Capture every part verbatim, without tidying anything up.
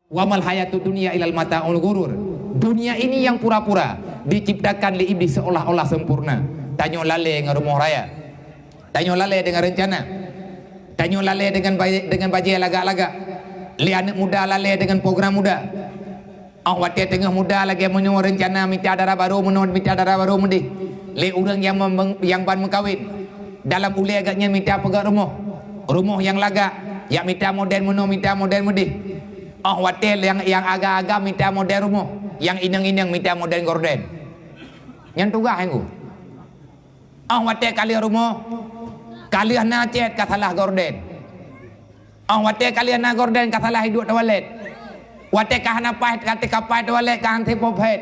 Wa mal hayatud dunya ilal mata'ul ghurur. Dunia ini yang pura-pura, diciptakan lé Iblis seolah-olah sempurna. Tanyoe lalée ngon rumoh raya. Tanyoe lalée dengan rencana. Tanyoe lalée dengan ba-, dengan bajée lagak-lagak. Lé aneuëk muda lalée dengan program muda. Óh watée teungoh muda lagée meunyoe rencana mita dara barô, meunoe mita dara barô meudeh. Lé ureuëng nyang mem-, nyang ban meukawen. Dalam ulée geuh nyan mita peugét rumoh. Rumoh nyang lagak, jak mita model meunoe, mita model meudeh. Óh watée nyang, nyang agam-agam mita model rumoh, nyang inong-inong mita model gorden. Nyan tugaih nyang ku. Óh watée ka lheueh rumoh, ka lheueh na cét ka salah gorden. Óh watée ka lheueh na gorden ka salah iduek toilet. Watée ka hana paih, ka teuka paih toilet ka han sép pop head.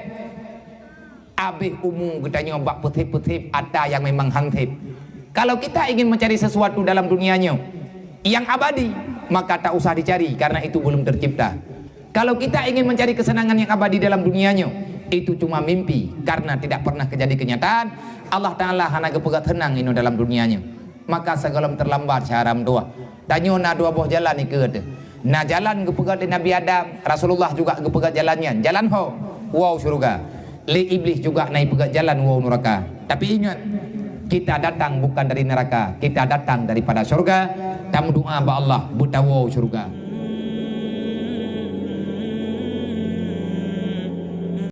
Abéh umu geutanyoe bak peusép-peusép ata nyang memang han sép. Kalau kita ingin mencari sesuatu dalam dunia nyoe yang abadi, maka tak usah dicari karena itu belum tercipta. Kalau kita ingin mencari kesenangan yang abadi dalam dunia nyoe, itu cuma mimpi karena tidak pernah kejadi kenyataan. Allah Taala hana geupeugah seunang inoe dalam dunia nyoe. Maka sigohlom terlambat syahram tuah. Tanyoe na dua boh jalan ikeue teuh. Na jalan geupeugét lé Nabi Adam, Rasulullah juga geupeugét jalan nyan, jalan ho, woe syeuruga. Lé Iblis juga na ipeugét jalan woe nuraka. Tapi ingat, kita datang bukan dari neraka, kita datang daripada syurga. Tameudoa bak Allah beutawoe syeuruga.